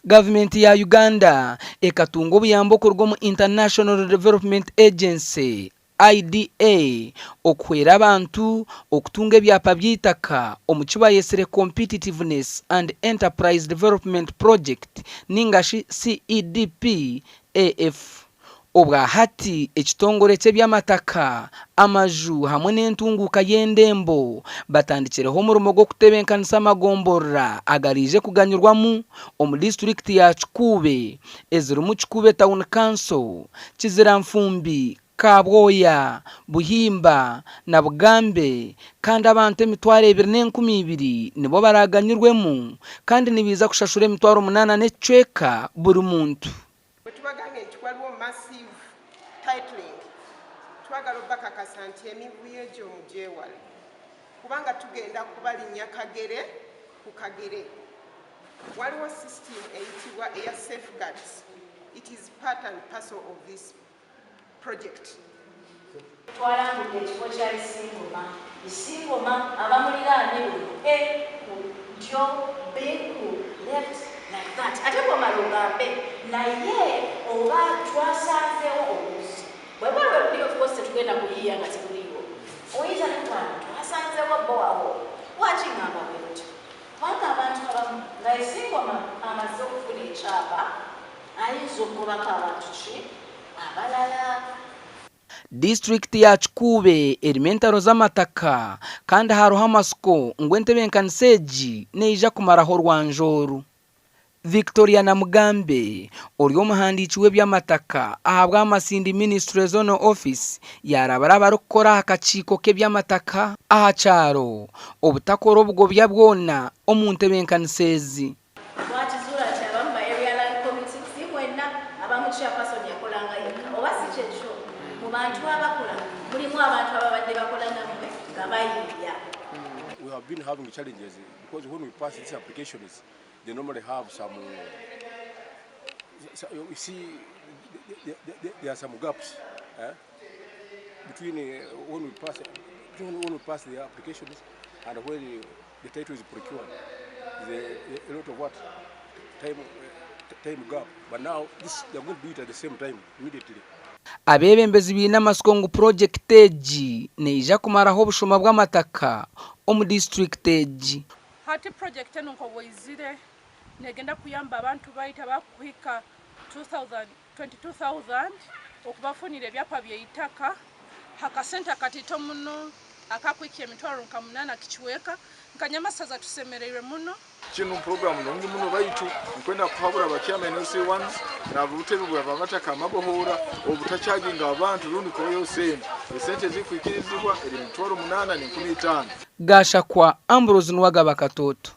Gavumenti ya Uganda ekatunga obuyambi okuruga omu International Development Agency, IDA, okuhwera abantu okutunga ebyapa by'eitaka omu ki bayetsire Competitiveness and Enterprise Development Project ninga shi CEDP AF. Obwa hati ekitongore ky'eby'amataka, amaju hamwe n'entunguuka y'endembo batandikireho omurimo gw'okutebenkanisa amagomborora agaraije kuganyirwamu omu disiturikiti ya Kikuube ezirimu Kikuube Town Council, Kiziranfumbi, Kabwoya, Buhimba na Bugambe kandi abantu 2002 nibo baraganyirwemu kandi nibaija kushashura 8,000 buri muntu. Bwe tubagambye nti waliwo massive titling, twagala obakakasa nti emivuyo egyo mugyewale kubanga tugenda kubalinnya kagere ku kagere. Waliwo system eyitibwa eya safeguards, it is part and parcel of this project. Twalambudde ekifo kya Isingoma. Isingoma abamuliraanye buli ku A ku ddyo, B ku left like that. Ate bw'omala ogambe naye oba twasanzeewo obuzi. Bwe buba weebuli of course tetugenda kuyiiya nga tebuliiwo. Oyinza ne kugamba twasanzeewo borehole. Lwaki ngamba bwe ntyo? Kubanga abantu abamu nga Isingoma amaze okufuna ekyapa ayinza okugobako abantu ki abalala. Disiturikiti ya Kikuube erimu entaro z'amataka kandi hariho amatsiko ngu entebeekanisa egi neija kumaraho orwanja oru. Victoria Namugambe, ori omuhandiiki w'eby'amataka ahabwa Masindi Ministry Zonal Office yaarabura abarikukora aha kakiiko k'eby'amataka aha kyaro obutakora obugobya bwona omu ntebeekanisa ezi. Twakizuula nti abamu ba Area Land Committee, si mwenna, abamu Chairperson yakolanga yekka oba si kyekyo? Mu bantu abakola mulimu abantu ababadde bakola nammwe nga bayiiya. We have been having challenges because when we pass these applications, they normally have some, you see, there are some gaps eh, between when we pass between when we pass the applications and when the title is procured. There's a lot of what time gap. But now this they are going to do it at the same time immediately. Abeebembezi baine amatsiko ngu purogyekiti egi neija kumaraho obushuma bw'amataka omu disiturikiti egi. Hati project enu nk'obweizire negenda kuyamba abantu baitu abakuhika 22,000 okubafunira ebyapa by'eitaka ha kasente akatito muno akakuhikya emitwaro nka munana kicweka. Nka Nyamasaza tusemereirwe muno. Kinu puroguramu nungi muno baitu nkwenda kuhabura ba chairman LC1 n'ab'obutebe bw'abamataka amagohoora obutacharginga abantu rundi kubayo sente. Esente ezikwikirizibwa eri 8500. Gashakwa Ambrose Nuwagaba Katooto.